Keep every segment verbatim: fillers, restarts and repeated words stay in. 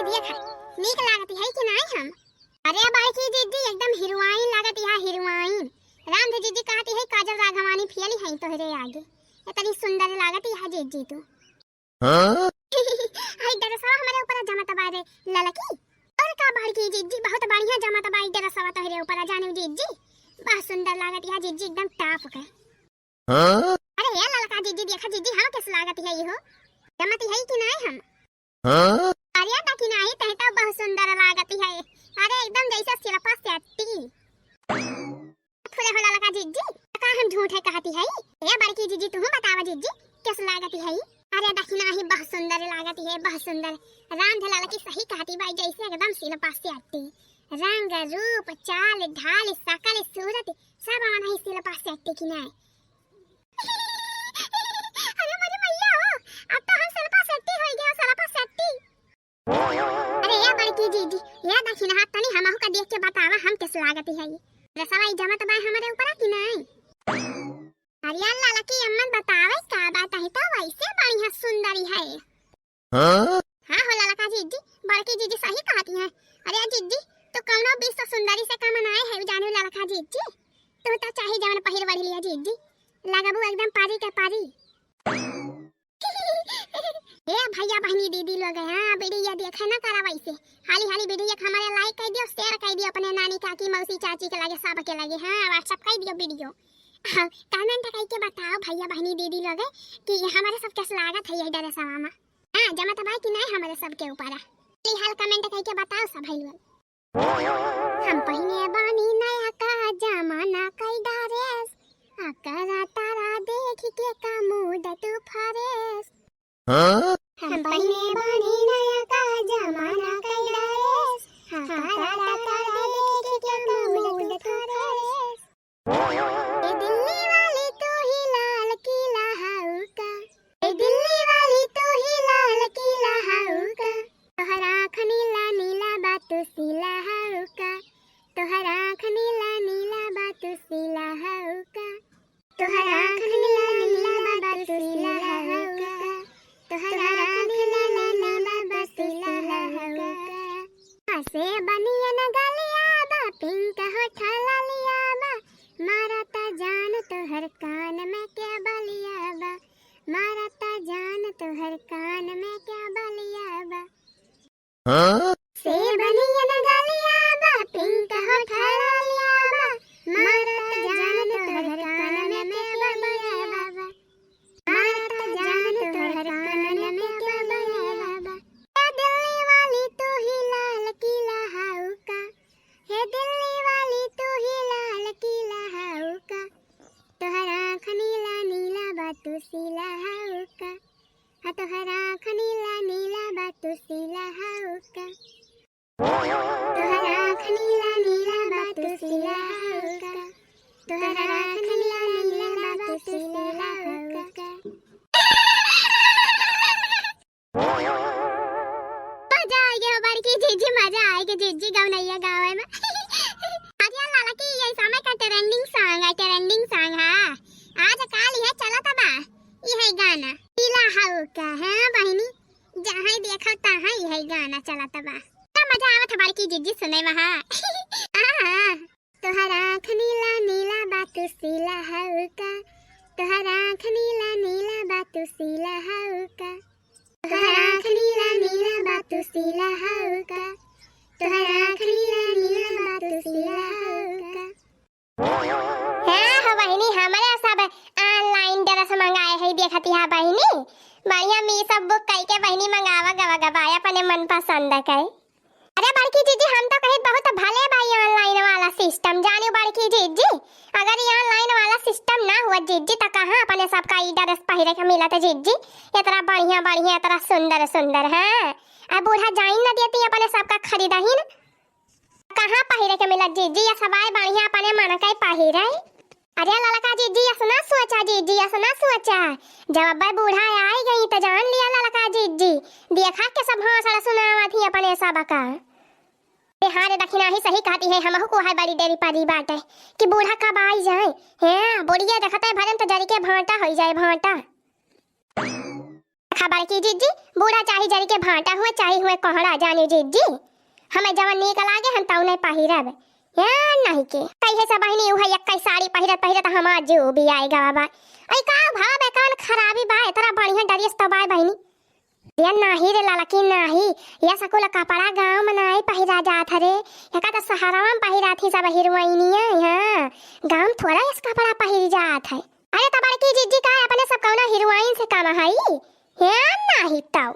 देखा, नीक लागत है कि नाहीं हम? अरे बड़की जिज्जी, एकदम हीरोइन लागत है, हीरोइन। रामधे जिज्जी कहती है, काजल राघवानी फेल है तोहरे आगे, इतनी सुंदर लागत है जिज्जी तू। हाँ? आई ड्रेसवा हमरे ऊपर जमत बा रे ललकी। और का बड़की जिज्जी, बहुत बढ़िया जमत बा ई ड्रेसवा तोहरे ऊपर, जानिउ जिज्जी, बहुत सुंदर लागत है जिज्जी, एकदम टॉप के। हाँ? अरे हे ललका जिज्जी, देखा जिज्जी, हाँ, कैसे लागत है इहो? जमत है कि नाहीं हम? हाँ? अरे दखिनाही, तही तो बहुत सुंदर लागत है। अरे एकदम जैसे शिल्पा शेट्टी। फुरे हो ललका जिज्जी, का हम झूठे कहती है? ए बड़की जिज्जी, तुहू बतावा जिज्जी, कैसे लागत है? अरे दखिनाही, बहुत सुंदर लागत है, बहुत सुंदर। रामधे ललकी सही कहती बाई, जैसे एकदम शिल्पा शेट्टी। रंग रूप, चाल ढाल, सकल सूरत, सब आना ही शिल्पा शेट्टी की नाई। अरे मोरी मैया हो, अब तो हम शिल्पा शेट्टी हो गए, शिल्पा शेट्टी। अरे ये बड़की जिज्जी, ये दखिनहा, तनी हमहू का देख के बतावा, हम कैसे लागत है ये? ड्रेसवा ई जमत बा हमरे ऊपर कि नाहीं? अरे ललकी अम्मन, बतावे का बात है, तो वैसे बढ़िया सुंदरी है। हाँ? हाँ हो ललका जिज्जी, बड़की जिज्जी सही कहती हैं। अरे जिज्जी, तू कौनो विश्व सुंदरी से कम नाहीं है, जानिउ ललका जिज्जी। तू तो चाहे जवन पहिर बढ़ लिया जिज्जी, लगबू एकदम परी के परी। ए भैया बहिनी दीदी लोग, हाँ, वीडियो देखे ना करा वैसे। हाली हाली वीडियो के हमारे like कर दियो, share कर दियो अपने नानी, काकी, मौसी, चाची के लगे, सब के लगे। हाँ, WhatsApp कर दियो वीडियो। हाँ, comment करके बताओ भैया बहिनी दीदी लोग कि हमारे सब कैसे लागत है ये ड्रेसवा में। हाँ, जमत बा कि नाहीं हमारे सब के ऊपर? हाली हाल comment करके बताओ सब भाई लोग। हम पहिने बानी नया का जमाना कई ड्रेस, आ करा तारा देख के का मूड तू फरेस। हाँ? हम पहिने बानी नया का जमाना कई ड्रेस, आ करा तारा देख के का मूड तू फरेस। ए दिल्ली वाली तू ही लाल किला हाउ का, ए दिल्ली वाली तू ही लाल किला हाउ का, तोहर आँख नीला नीला बा तू सीला हाउ का, तोहर आँख नीला नीला बा तू सीला हाउ का, तोहर आँख नीला नीला बा तू सीला हाउ का, तोहर आँख नीला नीला बा तू सीला हाउ का। हंसे बनियन गलिया बा, पिंक होठ लालिया बा, मारता जान तोहर कान में के बलिया बा, मारता जान तोहर कान में के बलिया बा। हाँ? से बनियन गलिया बा, पिंक होठ लालिया बा, मारता जान तोहर कान में के बलिया बा, मारता जान तोहर कान में के बलिया बा। ए दिल्ली वाली तू ही लाल किला हाउ का, हे दिल्ली वाली तू ही लाल किला हाउ का, तोहर आँख नीला नीला बा तू सीला हाउ का, हाँ, तोहर आँख नीला नीला बा तू सीला हाउ का, तोहर आँख नीला नीला बा तू सीला हाउ का, तोहर आँख नीला नीला बा तू सीला हाउ का। मजा आइगे हो बड़की जिज्जी, मजा आइगे जिज्जी गवनैया गावे में। अरे ललकी, ये समय का trending song है, trending song है। आज काल ये चलत बा, ये है गाना। पीला हाउ का, हाँ बहिनी, जहाँ देखा तहाँ ये गाना चलत बा। त मजा आवत है बड़की जिज्जी सुने में, हाँ। आहा। तोहर आँख नीला नीला बा तू सीला हाउ का, तोहर आँख नीला नीला बा तू सीला हाउ का, तोहर आँख नीला नीला बा तू सीला हाउ का, तोहर आँख नीला नीला बा तू सीला हाउ का। हाँ हो बहिनी, हमरे सब online dress मंगाए है, देखती है बहिनी, बढ़िया Meesho book कइके बहिनी मंगावा गवा गवा अपने मन पसंद के। अरे बड़की जिज्जी, हम तो कहित बहुत भले बा ई online वाला system, जानिउ बड़की जिज्जी, अगर ई online वाला system ना हुआ जिज्जी, त कहाँ अपने सबका ई dress पहिरे के मिलत जिज्जी, इतना बढ़िया बढ़िया, इतना सुंदर सुंदर, हाँ, आ बूढ़ा जाइन न देती अपने सबका खरीदहिन, कहाँ पहिरे के मिलत जिज्जी, ये सबाय बढ़िया अपने मन के पहिरे। अरे ललका जिज्जी, ऐसा ना सोचा जिज्जी, ऐसा ना सोचा। जब अब्बे बूढ़ा आई गई त जान लिया ललका जिज्जी, देखा के सब भाषण सुनावत ही अपने सबका। अरे हाँ रे दखिनाही सही कहती है, हमहू को है बड़ी देरी परी बाटे कि बूढ़ा कब आई जाए। हैं, बुढ़िया देखते भरन त जरी के भांटा होई जाए, भांटा। खबर की जिज्जी, बूढ़ा चाहे जरी के भाटा हुए, चाहे हुए कोहड़ा, जाने जिज्जी, हमें जवन नीक लागे हम तौने पहिरब। या नहीं के कहे सब बहिनी उहे एक्कै साड़ी पहिरत पहिरत हमार जीव भी आए गवा बा। ऐ का भा बे, कौन खराबी बा, इतना बढ़िया ड्रेस तो बा बहिनी। या नाही रे ललकी नाही, या सकुल कपड़ा गाँव में नाही पहिरा जात हरे, एका तो शहरवा में पहिरा थी सब हीरोइनिया। हाँ, गाँव में थोड़ा इस कपड़ा पहिर जात है। अरे तो बड़की जिज्जी का अपने सब कौनो हीरोइन से कम है? या नाही तो।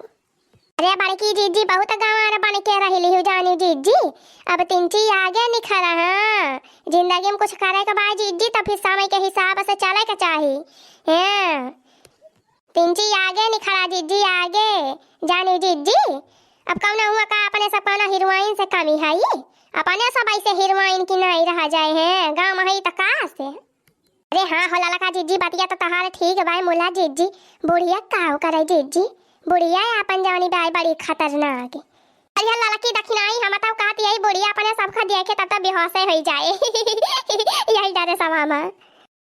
अरे बड़की जिज्जी बहुत गंवार बन के रह लिहू जानी जिज्जी, अब तिनची आगे निखर। हाँ, जिंदगी में कुछ करे के बा जिज्जी तो फिर समय के हिसाब से चले के चाही। हाँ, तिनची आगे निखरा जिज्जी आगे, जानी जिज्जी। अब कौनो हुआ का अपने सब कौनो हीरोइन से कमी है? अपने सब ऐसे हीरोइन की नहीं रह जाए हैं, गाँव में है तो का से? अरे हाँ हो ललका जिज्जी, बतिया तो तहार ठीक बाय मुला जिज्जी, बुढ़िया काव करे जिज्जी, बुढ़िया अपन जवानी बाय बड़ी खतरनाक। अरे ललकी दखिनाई हम तो कहती है बुढ़िया अपने सबका देखे तब तो बेहोशे हो जाए। यही डरे सब हम।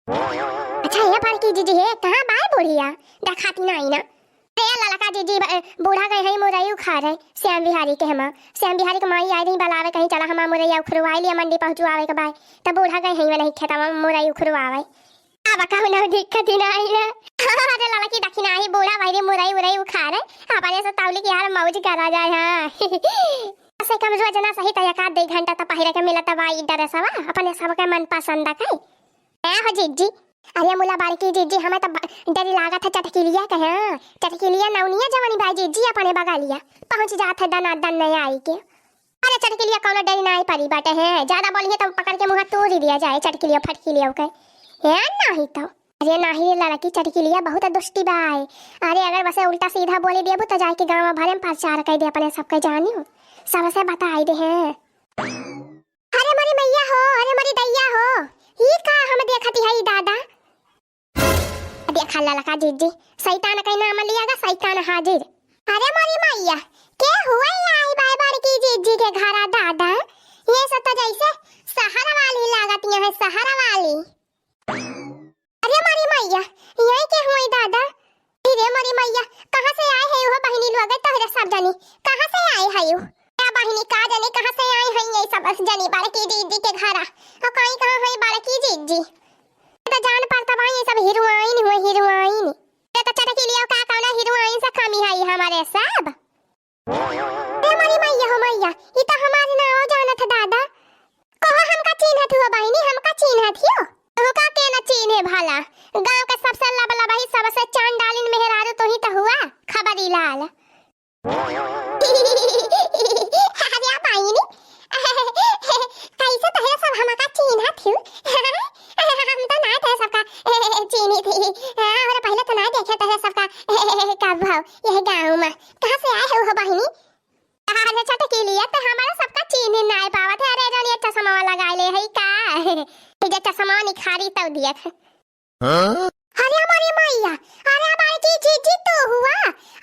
अच्छा हे बड़की जिज्जी हे, कहाँ बाय बुढ़िया? देखाती नहीं ना। अरे ललका जिज्जी, ब-, बूढ़ा गए हैं मुरई उखारे श्याम बिहारी के हमा। श्याम बिहारी के माई आई रही बलावे, कहीं चला हमा मुरैया उखरवाई लिया, मंडी पहुँचवावे के बाय। तब बूढ़ा गए हैं वही खेतवा में मुरई उखरवावे। अब कहूँ ना दिक्कत ही ना आई ना। अरे ललकी दखिनाही बूढ़ा भाई रे मुरई उरई उखारे, अपने से तौली की यार मौज करा जाए। हाँ। से कम रोज ना सही तो एक आध दो घंटा तो पहिरे के मिलत बाय ड्रेसवा, अपने सबके मन पसंद के। ए हो जिज्जी, अरे मुला बड़की जिज्जी, हमें तो ब-, डरी लागत है चटकिलिया के। हाँ, चटकिलिया नौनिया जवानी बाय जिज्जी, अपने बगलिया पहुँच जात है दना दन नहीं आई के। अरे चटकिलिया कौनो डरी नहीं पड़ी बाटे है, ज्यादा बोली है तो पकड़ के मुँह तोड़ ही दिया जाए चटकिलिया फटकिलिया के। ए नहीं तो। अरे नाही रे लड़की, चटकिलिया बहुत दुष्टी बाय। अरे अगर वसे उल्टा सीधा बोले देबू तो जाके गाँव भरे में प्रचार कर दे, अपने सबके जानियो, सबसे बताई दे हैं। अरे मोरी मैया हो, अरे मोरी दैया हो, ई का हम देखती है ई दादा? देखा ललका जिज्जी, शैतान के नाम लिया गा, शैतान हाजिर। अरे मोरी मैया, के हुए आई बाय बड़की जिज्जी के घरा दादा? ये सब तो जैसे शहर वाली लागत यहाँ, शहर वाली। अरे मोरी मैया, यही के हुई दादा? अरे मोरी मैया, कहाँ से आए है वो बहिनी लोग, तोहरे सब जनी? कहाँ से आए है वो? क्या बहिनी, का जाने कहाँ से आए हैं ये सब जनी बड़की जिज्जी के घरा? और कहीं कहाँ है बड़की जिज्जी? ये तो जान पड़ता भाई, ये सब हीरोइन हुए, हीरोइन। ये तो चटकिलिया का कौना हीरोइन से कमी है हमारे सब? ए मोरी मैया हो मैया, ई तो हमारी नाव जानत है दादा। कहो हमका चीन्हत हुआ बहिनी, हमका चीन्हत हियो? तुहका के न चीन्हे भला? गांव के सबसे लबलबही, सबसे चांडालिन मेहरारू तू ही तो हुआ, खबरी लाल। अरे बहिनी, कैसे तोहरे सब हमका चीन्हत हियो? हम तो ना तोहरे सबका चीन्ही थी। हाँ, और पहले तो ना देखे तोहरे सबका कब भाव यह गाँव में। कहाँ से आए हो, हो बहिनी? अरे चटकिलिया, तो हमारा सबका चीन्ही नाय पावत है। अरे जानिए चश्मा लगा ले है का? ये चश्मा निखारी तो दिया था। हाँ? अरे हमारी मैया, अरे हमारी की जिज्जी तो हुआ।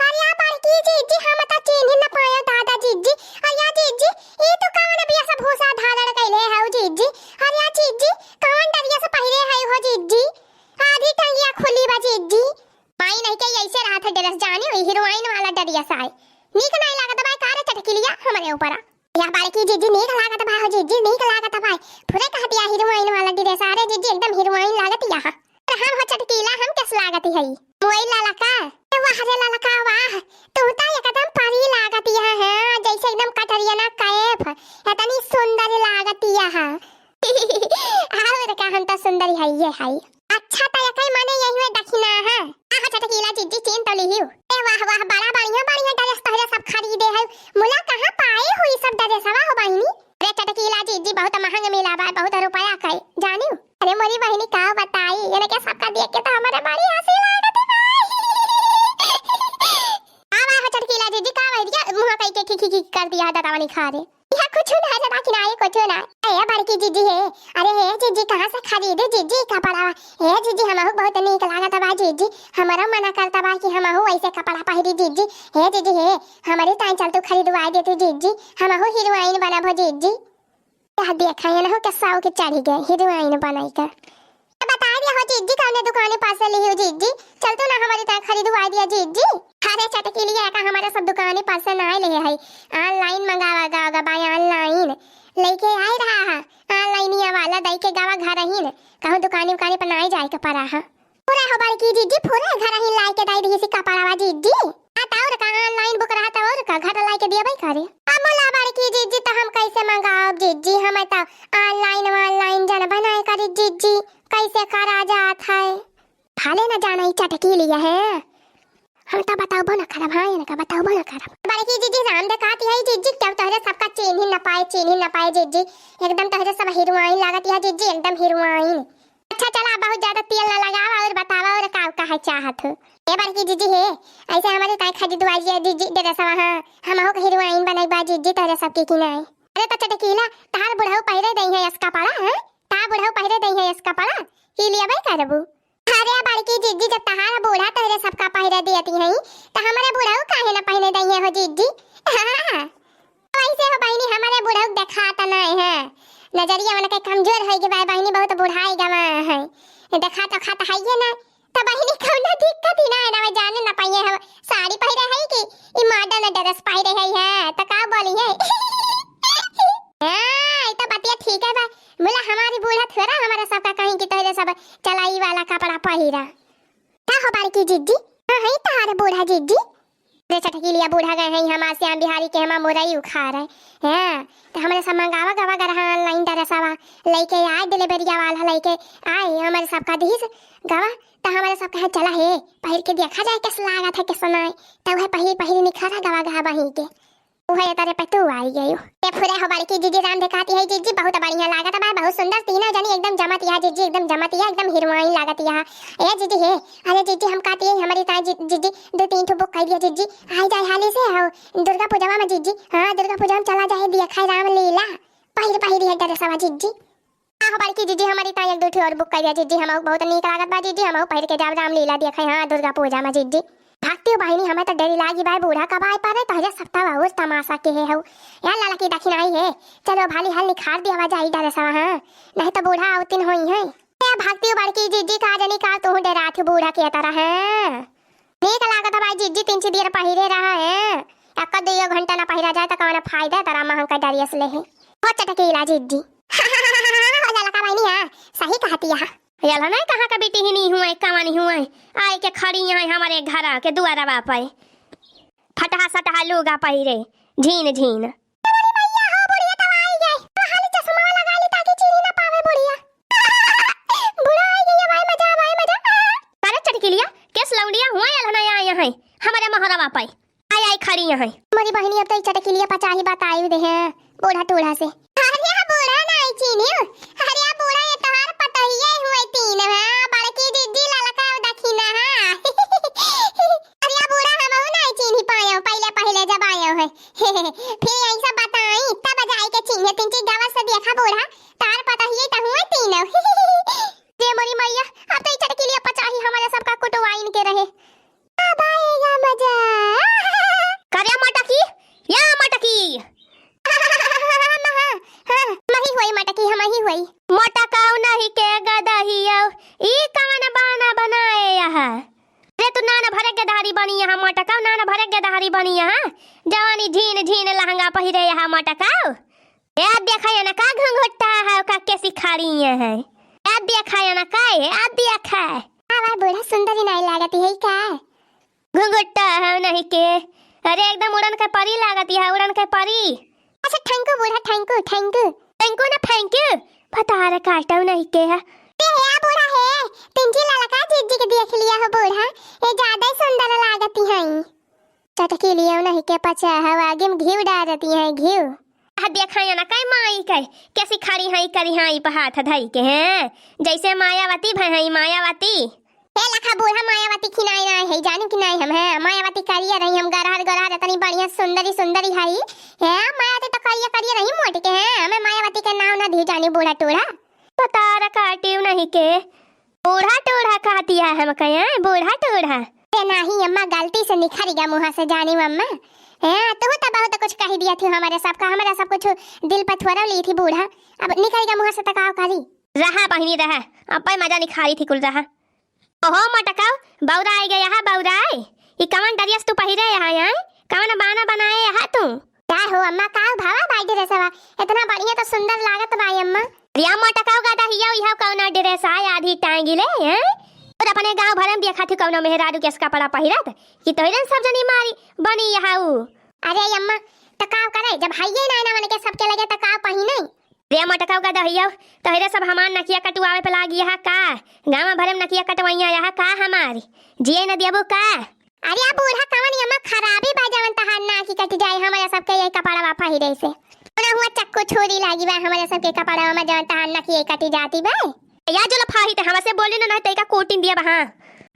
अरे हमारी की जिज्जी, हम तो चीन्ही न पाया दादा जिज्जी। अरे या जिज्जी, ये तो कौन अभी ऐसा भूसा धारण कैले है वो जिज्जी? अरे या जिज्जी, कौन डरिया से पहिरे है हो जिज्जी? आधी टंगिया खुली बा जिज्जी। माई नहीं के ऐसे रहा था ड्रेस, जानी हुई हीरोइन वाला ड्रेस आए। नीक नहीं लागत बा का रे चटकिलिया हमरे ऊपर? या बड़की जिज्जी नीक लागत बा हो जिज्जी, नीक लागत बा। पूरे कह दिया हीरोइन वाला ड्रेस। अरे जिज्जी एकदम हीरोइन लागत या। अरे हम हो चटकीला, हम कैस लागत हई? मोई ललका। ए वाह रे ललका वाह, तू तो एकदम परी लागत या है, जैसे एकदम कटरिया ना कैफ, इतनी सुंदर लागत या है। और का, हम तो सुंदरी है, ये है। अच्छा, तो यही माने यही में दखिना है। आहा, चटकीला जिज्जी, चीन तो लिहियो। ए वाह, वाह, बड़ा बढ़िया, बढ़िया ड्रेस तोहरे सब खरीदे है। मुला कहाँ पाए हुई सब ड्रेसवा हो बहिनी? अरे चटकीला जिज्जी, बहुत महंग मिला बा, बहुत रुपया का, जानियो। अरे मोरी बहिनी, का बताई, इनके सबका देख के तो हमारे बड़ी हंसी लागत है भाई। का वाह, चटकीला जिज्जी, का वही दिया, मुँह कई के खी खी खी कर दिया, दतावनी खा रे। यह कुछ ना है दादा, किनारे कुछ ना। ए बड़की जिज्जी है। अरे हे जिज्जी, कहाँ से खरीदे जिज्जी कपड़ा? हे जिज्जी, हमहू बहुत नीक लागत बा जिज्जी, हमरो मना करता बा कि हमहू ऐसे कपड़ा पहिरी जिज्जी। हे जिज्जी हे, हमारी ताई चल तू खरीदवाई दे तू जिज्जी, हमहू हीरोइन बनब हो जिज्जी। यह देखा है ना हो के साव के चढ़ी गए हीरोइन बनाई का। तो बताई दिया हो जिज्जी, कौने दुकाने पास से ली हो जिज्जी, चल तू ना हमारी ताई खरीदवाई दिया जिज्जी। अरे चटकीलिया, का हमरे सब दुकानी पर से नाहीं लेहे हई, online मंगावा गा, गा बाय online। लइके आइ रहा है, online वाला दइके गवा घरहिन, कहूँ दुकानी उकानी पर नाहीं जाइके परा है। पूरा हो बड़की जिज्जी, पूरा घरहिन लाइके दइ दिहिस कपड़वा जिज्जी। आ, त और का, online book रहा त और का, घर लाइके दियबइ करे। अब बोला बड़की जिज्जी, त हम कइसे मंगाउब जिज्जी, हम त online वानलाइन जनबइ नाहीं करी जिज्जी, कइसे करा जात है। भले न जाना ई चटकीलिया है, हम त बताउबो न करब, हाँ, इनका बताउबो न करब। बड़की जिज्जी, राम देखाती है जिज्जी, केउ तोहरे सबका चीन्ही न पाए, चीन्ही न पाए जिज्जी, एकदम तोहरे सब हीरोइन लागत है जिज्जी, एकदम हीरोइन। अच्छा चला, बहुत ज्यादा तेल न लगावा और बतावा और का कहे चाहत हो। ए बड़की जिज्जी हे, अइसे हमरे ताई खरीदवाई जिज्जी ड्रेसवा, हाँ, हमहू के हीरोइन बनइ बा जिज्जी तोहरे सबके किनाए। अरे त चटकीला, तहार बुढ़ऊ पहिरे दइहैं अस कपड़ा, हाँ? तहार बुढ़ऊ पहिरे दइहैं अस कपड़ा, कि लियबइ करबू? अरे बड़की जिज्जी, जब तहार बूढ़ा तोहरे सबका पहिरे दियती हैं, त हमरे बुढ़ऊ काहे न पहिने दइहैं हो जिज्जी? वइसे हो बहिनी, हमरे बुढ़ऊ देखात नाहीं है, नजरिया उनके कमजोर होइ गइ बा बहिनी, बहुत बुढ़ाइ गवा है, देखात ओखात हइये ना। त बहिनी कउनो दिक्कत ही नाहीं ना, जाने न पाइए हम साड़ी पहिरे हई कि ई modern dress पहिरे हई है, त का बोली है? हाँ, ई त बतिया ठीक है बा, बोला हमारी बूढ़ा थोड़ा हमारा सबका कहीं कि तोहरे सब चलाई वाला कपड़ा पहिरा। का हो बड़की जिज्जी? हाँ, है तहार बूढ़ा जिज्जी। रे चटकीलिया, बूढ़ा गए हैं हमार श्याम बिहारी के, हमार मुरई उखाड़े। हाँ, त हमरे सब मंगावा गवा गरहा online ड्रेसवा, लइके आए delivery वाला लइके आए, हमरे सब का दिहिस गवा, त हमरे सब कहे चला हे, पहिर के देखा जाए कइसे लागत है, कइसे नाहीं। त उहे पहिर, पहिर निखरा गवा गवा बही के। उहे तरे पे तू आई गयू। ए फुरे हो बड़की जिज्जी, राम देखाती है जिज्जी, बहुत बढ़िया लागत बा, बहुत सुंदर, तीनों जनी एकदम जमत या जिज्जी, एकदम जमत या, एकदम हीरोइन लागत या। ए जिज्जी हे, अरे जिज्जी हम कहती है हमरी ताई जि-, जिज्जी दो तीन ठो book कर दिया जिज्जी, आई जाए हाली से हो दुर्गा पूजवा में जिज्जी, हाँ दुर्गा पूजवा में चला जाए दिया खाए रामलीला, पहिर पहिर है ड्रेसवा जिज्जी। आहो बड़की जिज्जी, हमरी ताई एक दो ठो और book कर दिया जिज्जी, हमहू बहुत नीक लागत बा जिज्जी, हमहू पहिर के जाब रामलीला देखे, हाँ दुर्गा पूजा में जिज्जी। भक्ति बहिनी, हमें तो डरी लागी बा, बूढ़ा कब आए पारे, तोहरे सप्ताह और तमाशा के है हऊ। यार लाला की दखिनाई है, चलो भाली हल निखार दिया जाई ड्रेसवा, हाँ, नहीं तो बूढ़ा आवतिन होई है। ए भक्ति बड़की जिज्जी, का जनी का तू डरात हो बूढ़ा के तरह, हाँ? नीक लागत बा जिज्जी, तीन चार दिन पहिरे रहा है, एक दुइयो घंटा ना पहिरा जाए त कौन फायदा, तरा महंग का ड्रेस ले है। हो चटकीला जिज्जी। हो ललका बहिनी, हाँ, सही कहती है। ये लो नहीं कहाँ का बेटी ही नहीं हुए, कवन हुए, आए के खड़ी यहाँ हमारे घर के दुआरवा पे, फटहा सटहा लुगा पहिरे, झीन झीन। अरे मैया हो, बुढ़िया तो आई गई। तो हाली चश्मा लगा ली ताकि चीन्ही ना पावे बुढ़िया। बूढ़ा आई गई, भाई मजा, भाई मजा। अरे चटकीलिया, केस लौंडिया हुआ आयल है ना यहाँ, यहाँ है हमारे मोहरवा पे। आई, आई खड़ी यहाँ। मोरी बहिनी, अब तो ई चटकीलिया पचाही बताई दे है बूढ़ा टूढ़ा से। अरे बूढ़ा नहीं चीन्ही, अरे बूढ़ा ये तोहार पतोहिया हुए तीन, हाँ, बड़की जिज्जी ललका दखिना, हाँ। अरे बूढ़ा हमहू नहीं चीन्ही पायो, पहिले पहिले जब आयो है। फिर यही सब बताई, तब जाई के चीन्हे, तिनची गवस से देखा बूढ़ा, तार पतोहिया त हुए तीनों। जे मोरी मैया, अब तो ई चटकीलिया पचाही हमारे सबका कुटवाइन के रहे। अब आएगा मजा। करे मटकी, या मटकी। हम ही होई मटकी, हम ही होई। मटकाऊ नहीं के गदहियो, ई कवन बाना बनाए यहाँ? अरे तू नान भरे गदहरी बनी यहाँ मटकाऊ, नान भरे गदहरी बनी यहाँ। जवानी झीन झीन लहंगा पहिरे यहाँ मटकाऊ। ए देखा ये ना का घुंघुट्टा है, का केसी खड़ी है। ए देखा ये ना का है, ए देखा। हमार बूढ़ा सुंदरी नहीं लागती है का? घुंघुट्टा है नहीं के। अरे एकदम उड़न के परी लागती है, उड़न के परी। अच्छा thank you बूढ़ा, thank you, thank you। Thank you ना thank you। भतार काटो नहीं के है। ए हे बूढ़ा हे, तिनची ललका जिज्जी के देख लिया हो बूढ़ा, ये ज्यादा ही सुंदर लागती है। चटकीलियो नहीं के पचा हवा, आगे में घीव डारती है, घीव। आ देखा या ना कई माई के, केसी खड़ी है, करी है, पे हाथ धई के हैं, जैसे मायावती भई है, मायावती। हे लखा बूढ़ा मायावती खिनाई नाई है, जानू कि नाई हम हैं, मायावती करिया रही हम, गरहर गरहर इतनी बढ़िया सुंदरी सुंदरी है। हे मायावती तो करिया करिया रही मोटी के हैं, हमें मायावती के नाव ना दी जानी बूढ़ा टूढ़ा। पतार काटियो नहीं के, बूढ़ा टूढ़ा कहती है हम कहे, बूढ़ा टूढ़ा। ए नाही अम्मा, गलती से निखर गया मुँह से, जानी अम्मा। हैं, तू तो बहुत कुछ कह दिया थी हमारे सबका, हमारा सब कुछ दिल पर थोड़ा ली थी बूढ़ा, अब निकल गया मुँह से तो का करी। रहा बहिनी रहा, अब मजा निखारी थी कुल रहा। ओहो मटकाऊ, बौरा आए गया है, बौरा आए। ई कवन ड्रेस तू पहिरे यहाँ, हैं? कवन बाना बनाए यहाँ तू? का हो अम्मा, का भवा बाई ड्रेसवा? इतना बढ़िया तो सुंदर लागत बाई अम्मा। अरे मोटका गदहिया, इहा कौना ड्रेस आय आधी टांगी ले, हैं? और अपने गाँव भरे में देखा थी कौनो मेहरारू के कपड़ा पहिरत, कि तोहरे सब जनी मारी बनी यहाँ ऊ। अरे अम्मा, त का करे, जब हइये ना ना मन के सबके लगे त का पहिने? रे मोटका गदहिया, तोहरे सब हमार नकिया कटवावे पे लागी है का? गाँव भरे में नकिया कटवइया है का हमारी? जिए न देबू का? अरे आ बूढ़ा, कवन अम्मा खराबी बा जवन तहार नाकी कट जाए हमरे सबके ये कपड़वा पहिरे से? ओना हुआ चक्कू छुरी लागी बा हमरे सबके कपड़वा में जवन तहार नाकी कटी जाती बा। या जो लफाही ते हमसे बोली ना, नहीं तइका कोटिन दिया बा, हाँ।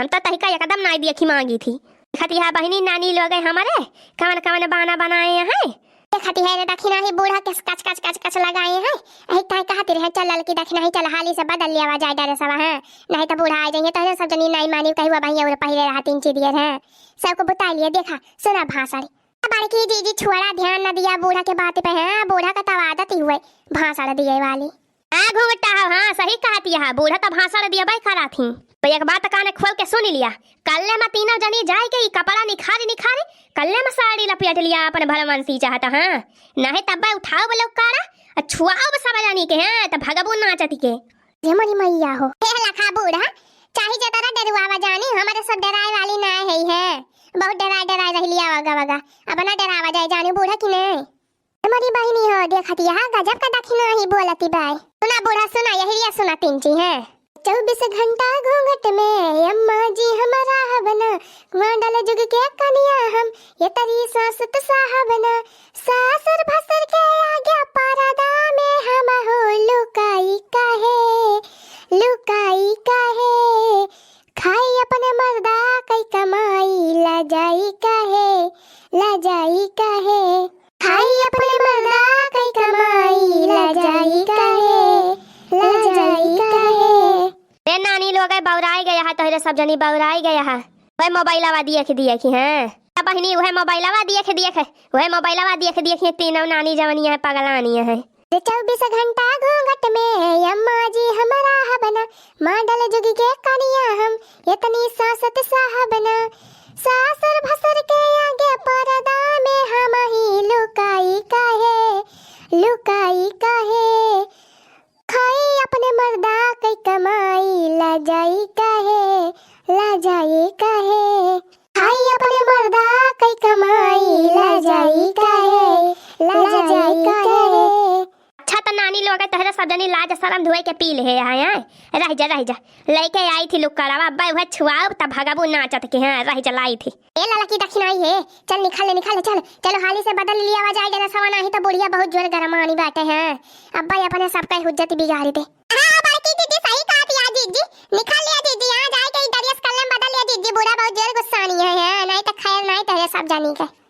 हम तो तहिका एकदम नाई दिया खी मांगी थी। खतिहा बहिनी नानी लोग हमरे कवन कवन बाना बनाए हैं। देखती है रे दखिना ही बूढ़ा के कच कच कच कच लगाए हैं। यही ताई कहती रहे, "चल ललकी दखिना ही, चल हाली से बदल लिया जाए ड्रेसवा, हैं? नहीं तो बूढ़ा आ जाइए, तोहरे सब जनी नाई मानी, कही हुआ बहिया उरे पहिरे रहा तीन ची दियर हैं।" सबको बुता लिए, देखा, सुना भाषण। बड़की जीजी छोड़ा, ध्यान न दिया बूढ़ा के बात पे, हैं? बूढ़ा का तब आदत ही हुए भाषण दिए वाली। हाँ, घूंघटा हो, हाँ, सही कहती है, बूढ़ा तो भाषण दियबे करा थी। तो एक बात कान खोल के सुन लिया, कल्ले में तीनों जनी जाए के ई कपड़ा निखारी निखारी, कल्ले में साड़ी लपेट लिया अपन भलवंसी चाहता, हाँ, नहीं तब उठाओ बोलो काड़ा, आ छुआओ बस सब जानी के, हैं, तो भगबू नाचती के। हे मोरी मैया हो। हे लखा बूढ़ा, चाहे जतरा डरुआवा जानी, हमारे सब डराए वाली ना है, है। बहुत डराए डराए रह लिया वगा वगा। अब ना डरावा जाए जानी बूढ़ा की नहीं। हमारी बहिनी हो, देखत यहाँ गजब का दखिना ही बोलती बाय। सुना बूढ़ा, सुना, यही रिया सुना तीन ची है। चउबीस घंटा घूंघट में अम्मा जी हमारा हबना, मॉडल जुग के कनिया हम, ये तरी सासत साहबना, सासर भसर के आगे परदा में हम हो लुकाई काहे, लुकाई काहे, खाई अपने मर्दा कई कमाई, लजाई काहे, लजाई काहे। खाई अपने मर्दा कई कमाई, लजाई काहे, लजाई काहे। रे नानी लोग बौराई गया है, तोहरे सब जनी बौराई गया है। वह मोबाइलवा दिए के दिए की, हैं? अब बहिनी वह मोबाइलवा दिए के दिए के, वह मोबाइलवा दिए के दिए के तीनों नानी जवनिया है, पगलानिया है। रे चउबीस घंटा घूंघट में अम्मा जी हमारा हबना, मॉडल जुग के कनिया हम, इतनी सासत साहबना, सासर भसर के आगे परदा में हम ही लुकाई काहे, लुकाई काहे, खाई अपने मर्दा कई कमाई, लजाई काहे, लजाई काहे, खाई अपने मर्दा कई कमाई, लजाई काहे, लजाई काहे। अच्छा त नानी लोग तोहरे सब जनी लाज शरम धोए के पी ले है, हैं? रह जा, रह जा। लेके आई थी लुक्कड़वा, अब्बा वह छुआब त भगबू नाचत के, हैं, रह जा लाई थी। ए ललकी दखिनाई है, चल निकाल ले, निकाल ले, चल। चलो हाली से बदल लिया जाए ड्रेसवा, नाही त बुढ़िया बहुत जोर गरमानी बाटे, हैं। अब्बा अपने सबका हुज्जत बिगाड़ दे। हाँ, बड़की दीदी सही कहत या जीजी, निकाल लिया जीजी, यहाँ जाए के ई ड्रेस कल्ले में बदल लिया जीजी, बूढ़ा बहुत जोर गुस्सानी है, हैं, नहीं तो खैर नहीं तो ये सब जानी के।